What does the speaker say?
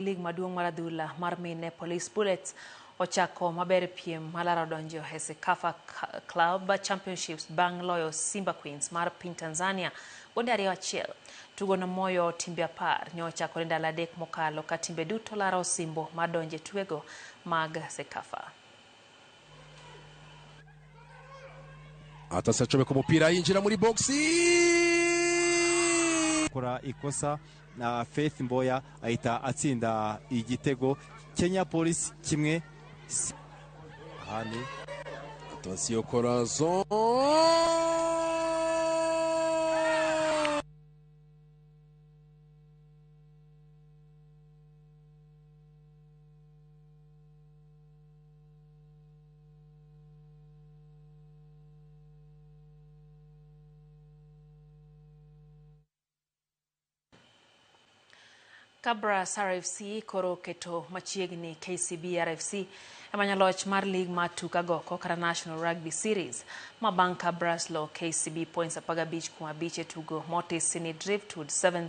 Lig maduong' mar adhula mar mine Police Bullets ochako maber piem malaro donjo e CECAFA Club Championships bang' loyo Simba Queens mar piny Tanzania gonde 2-1. Tugo no moyo timbe 10 ne ochakore ndalo 3 mokalo ka timbe duto laro osimbo mar donjo e tukego mag CECAFA. Atasi acomeka umupira yinjira muri boxi. Akora ikosa na Faith Mboya ahita atsinda igitego. Kenya Police 1. Ahandi Attention Corazon. Kabras RFC koro keto machiegni KCB RFC ema nyaloch mar lig mar tuk agoko kata National Rugby Series ma bang' Kabras lo KCB points 15 kuom 5 e tugo motisi ni Driftwood 7.